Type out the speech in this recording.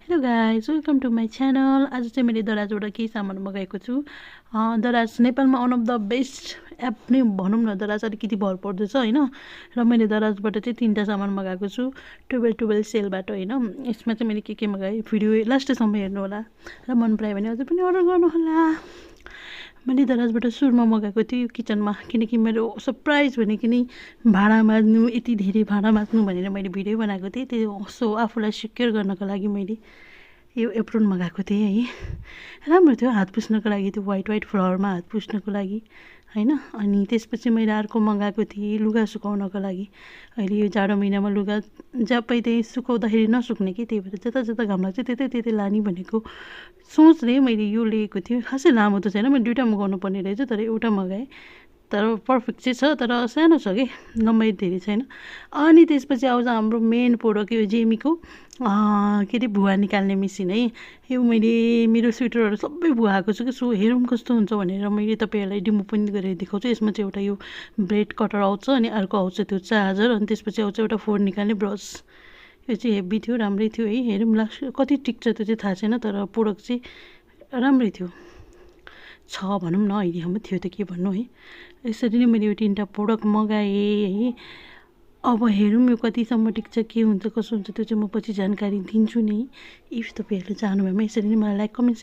Hello guys, welcome to my channel. आज चाहिँ मैले दराजबाट केही सामान मगाएको छु। दराज नेपालमा one of the best app नै भनौँ न। दराज अलिकति भर पर्दछ होइन। र मैले दराजबाट चाहिँ 3टा सामान मगाएको छु 12 सेलबाट होइन। यसमा चाहिँ मैले के मगाएँ भिडियो लास्टसम्म हेर्नु होला र मन परायो भने अझै पनि अर्डर गर्नुहोला। मैले दराजबाट सुरमा मगाएको थिएँ किचनमा, किनकि मेरो सरप्राइज भनेको नि भाँडा माझ्नु, यति धेरै भाँडा माझ्नु भनेर मैले भिडियो बनाएको थिएँ। त्यो सो आफूलाई सिक्योर गर्नको लागि मैले यो एप्रोन मगाएको थिएँ है। राम्रो थियो हात पुस्नको लागि, त्यो वाइट फ्लावरमा हात पुस्नको लागि होइन। अनि त्यसपछि मैले अर्को मगाएको थिएँ लुगा सुकाउनको लागि। अहिले यो जाडो महिनामा लुगा जहाँ त्यही सुकाउँदाखेरि नसुक्ने कि, त्यही भएर जता जता घाम लाग्छ त्यतै लाने भनेको सोचले मैले यो लिएको थिएँ। खासै लामो त छैन, मैले 2टा मगाउनु पर्ने रहेछ, तर एउटा मगाएँ। तर पर्फेक्ट चाहिँ छ, तर सानो छ कि, लम्बाइ धेरै छैन। अनि त्यसपछि आउँछ हाम्रो मेन प्रोडक्ट यो जेमीको के अरे भुवा निकाल्ने मेसिन है। यो मैले मेरो स्वेटरहरू सबै भुवाएको छु कि, सो हेरौँ कस्तो हुन्छ भनेर मैले तपाईँहरूलाई डेमो पनि गरेर देखाउँछु। यसमा चाहिँ एउटा यो ब्लेड कटर आउँछ, अनि अर्को आउँछ त्यो चार्जर, अनि त्यसपछि आउँछ एउटा फोहोर निकाल्ने ब्रस। यो चाहिँ हेभी थियो, राम्रै थियो है। हेरौँ लाग्छ कति टिक्छ त्यो चाहिँ थाहा छैन, तर प्रोडक्ट चाहिँ राम्रै थियो छ भनौँ न। अहिलेसम्म थियो त के भन्नु है। यसरी नै मैले यो 3टा प्रोडक्ट मगाएँ है। अब हेरौँ यो कतिसम्म टिक्छ, के हुन्छ कसो हुन्छ, त्यो चाहिँ म पछि जानकारी दिन्छु नि। इफ तपाईँहरूले चाहनुभएमा यसरी नै मलाई लाइक कमेन्ट